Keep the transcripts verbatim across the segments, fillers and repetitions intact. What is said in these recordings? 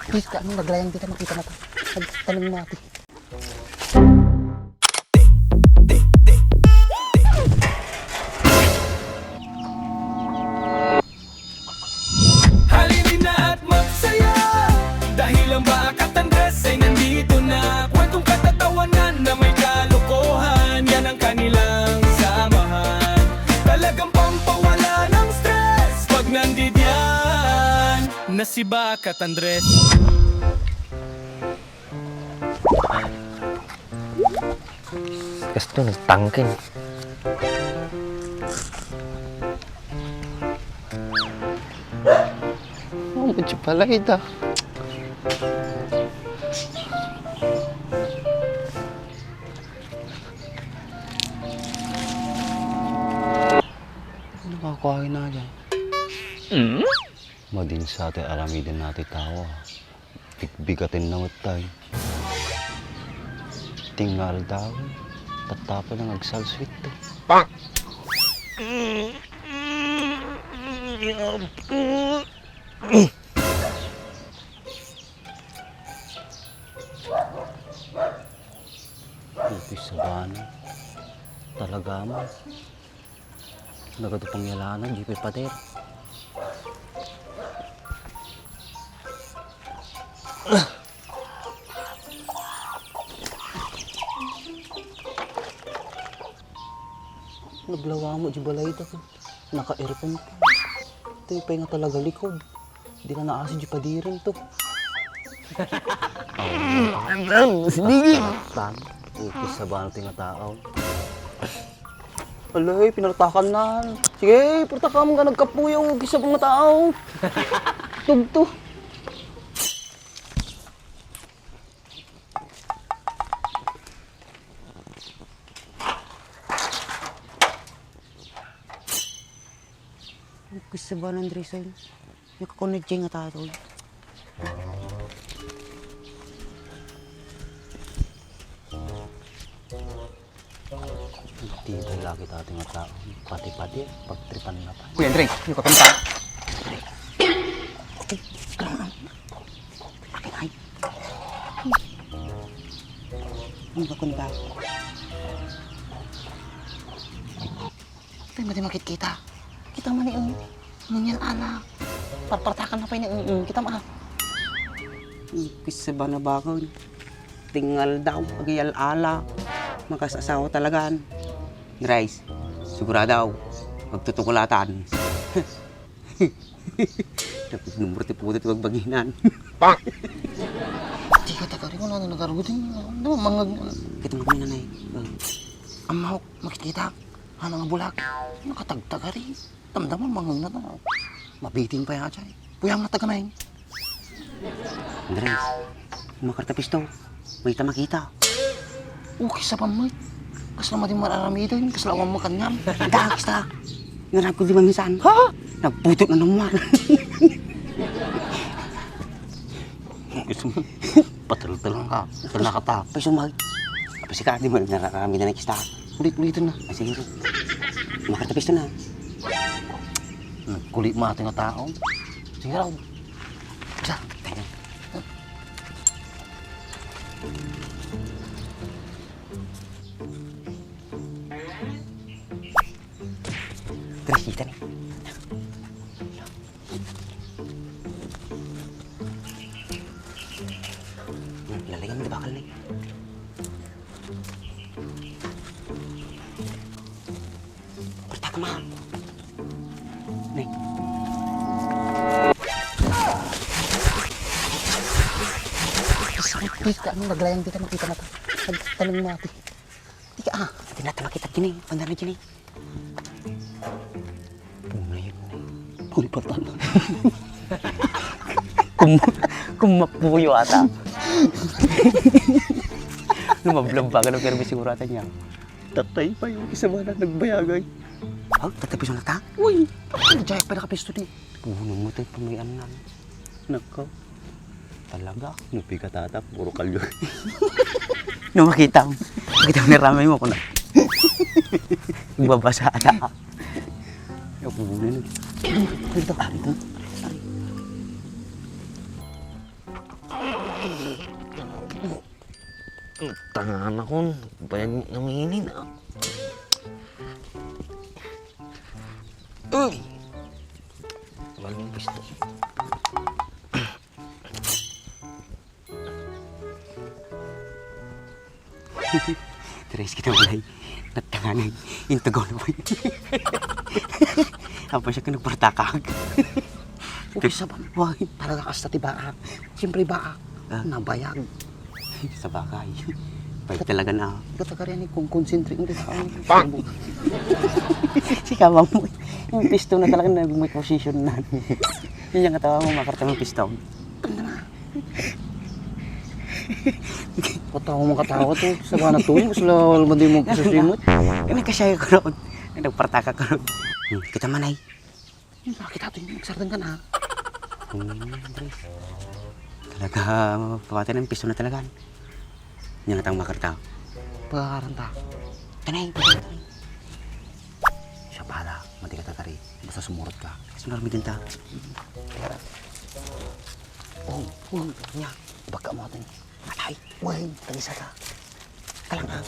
Please ka, anong naglayang dito, makita na ta. Nagtanong mati. Halina at magsaya, dahil ang Bakat Andres ay nandito na. Kwentong katatawanan na may kalokohan, yan ang kanilang samahan. Talagang pampawala ng stress pag nandidiyan na si Bakat Andres. Kasto nagtangken. Oh, medyo pala ita. Ano ka kuhain na dyan? Madin sa ti aramiden na ti tao, ah. Bigbigaten na met tay. Tingal daw. Tattapon ang agsalsuit to. Upis sa bana. Talaga mo. Nagadu pang yalana, di pa pader. Naglawa mo di balay ta. Naka-earphone pa. Ito yung pahinga talaga likod. Di na naasi di padirin to. Sige. Tan, upis sa bana ti nga tao. Alay, pinartakan na. Sige, purta ka mga nagkapuyaw, kisa mga tao. Tugto. Kisa ba, Andres, ay? Nakakonod nga tao. Tibay lagi dati nga tao. Pati-pati, pagtripan na pa. Kuya Andre, yung kapunta. Ay. Ano ba kung ba? Tayo mati makit kita. Kita man ni, um, nangyal ala. Parpartakan na pa ni, um, um, kita ma. Kisa ba na bakon? Tingal daw, agiyal ala. Makas asawa talagan. Rice, sigurado, pagtutukulatan. Tapos numero ti puto ti bagbaginan. Pak! Di ka tagari, wala na nagarudin. Ano, mangag-, Kita mo kami, nanay. Oh. Amahok, makikita. Ano nga bulak? Nakatagtagari. Tamdama, mangag na to. Mabitin pa yata, eh. Puyang na tagamay. Andres, makartapis to. May ta makita. Okay, sa pamay. Kasla madi mararamidan, kasla awang makanyan. Dagis ta. Ngarag ko di maminsan. Ha? Nagputot na naman. Gusto mo? Pataltalan ka. Pataltalan ka ta. Paiso, mag-, Apa si ka, di mo nagnaramid na kista? Ulit-ulitan na. Ah, sige, sige. Makartapis na. Nagkulit mo ating tao. Sige raw. Sa, tingnan. Tres, kita ni. Hmm, lalayan mo, bakal ni. Pertama. Ni. Please ka, anong naglayang dito, makita na ta. Nagtanong mo, ate. Di ka, ah. Di na ta makita, Jenny. Pagdara, Jenny. Punay, punay. Kulipatan. Kum-, kumapuyo ata. Lumablambagan ang permi sigurata niya. Tatay pa yung isa ba na nagbayagay? Oh, tatapisan na ta? Uy, ano jay pa nakapisto di? Puno mo tayo pamayan na. Nako. Talaga, nupi ka tata, puro kalyo. No, makita mo. Makita mo, naramay mo ko na. Nagbabasa ata. Ay, ako muna na. Dito, dito. Tangan akon, bayag na minin, ah. Uy! Walang pisto. Tres kita walay. Natanganan. Intugaw na ba yun? Apa siya ka nagpartakag? Okay, sa ba? Why? Talaga kasta ti baak. Siyempre baak. Ah. Nabayag. Sa bagay. Pwede talaga na. Ikaw taga rin, kung concentric mo, di ba? Bang! Si Kamang mo. Yung pisto na talaga na may position na. Yun yung katawa mo, makarta mo pisto. Tanda na. Katawa mo, katawa to. Sa ba na to? Mas lalo man di mo pisto simot. Kami kasaya ko ron. Nagpartaka ko ron. Hmm, kita man ay. Bakit ato yung nagsardeng ka na? Hmm, Andres. Talaga, pati ng pisto na talaga. Yan ang tang makarta. Pagkakaranta. Tanay, tanay. Siya bahala, mati ka tatari. Basta sumurot ka. Kasi narami din ta. Oh, oh, niya. Baka mo atin. Atay, uy, tagisa ka. Kalang ha.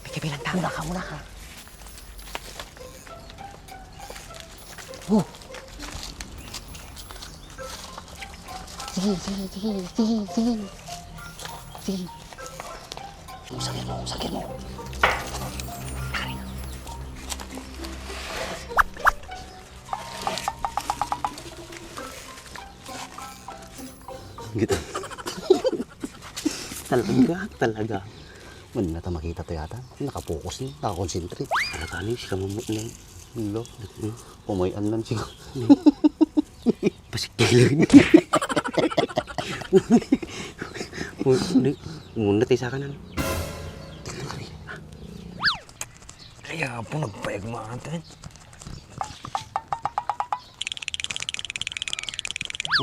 May kabilang tao. Muna ka, muna ka. Oh. Sige, sige, sige, sige, sige. Sige. Usagin mo, usagin mo. Kita. Talaga, talaga. Wala na ta makita to yata. Nakapokus ni, nakakonsentrate. Talaga ni, si kamamot na yun. Lo. Pamay-an lang siguro. Pasikilin. Hindi. Muna tayo sa kanan. Ay, apo, nagpaigmaan tayo.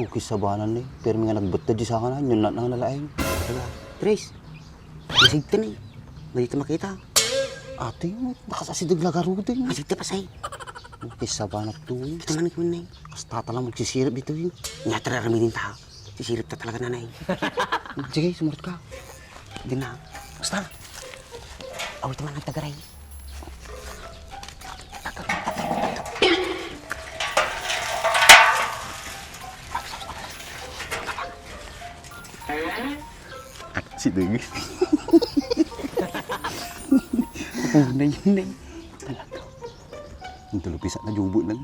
Okay, sabanan ni. Pero may nga nagbutad di sa kanan. Yun na nga nalaing. Talaga. Tres. Masigtan eh. Dito makita. Ate, nakasasidag lagarudin. Masigtan pa say. Okay, sabanan to eh. Kita man ikaw na eh. Hasta tala magsisirip dito eh. Nga tara ramidin ta. Sisirip ta talaga, nanay. Sige, sumurot ka. Di na. Basta. Awit man ang tagaray. At si Deng. Una yun, eh. Talaga. Ang tulupisa na jubo lang.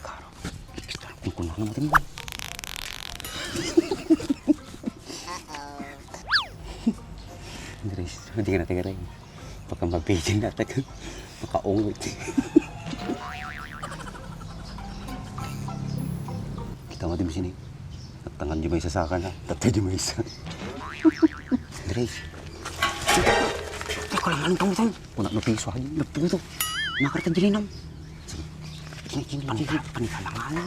Karo. Ang kunano mo din. Grace, hindi ka na taga rin. Baka mabigyan na taga. Makaungit. Kita mo din sini. Tatangan di may isa sa akin, ha? Tatay di may isa. Grace. Teka lang, anong tungtong? Kuna no piso, ha? Naputo. Nakarta di linam. Sige. Sige, sige, sige. Panikalangan.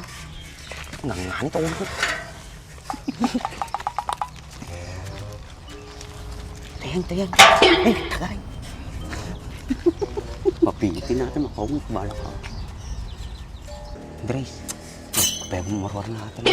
Nangangani to, ulo ko. Tayan, tayan. Ay, tagay. Mapitin natin, makaungit, bala ka. Grace. Pwede mo marwar natin.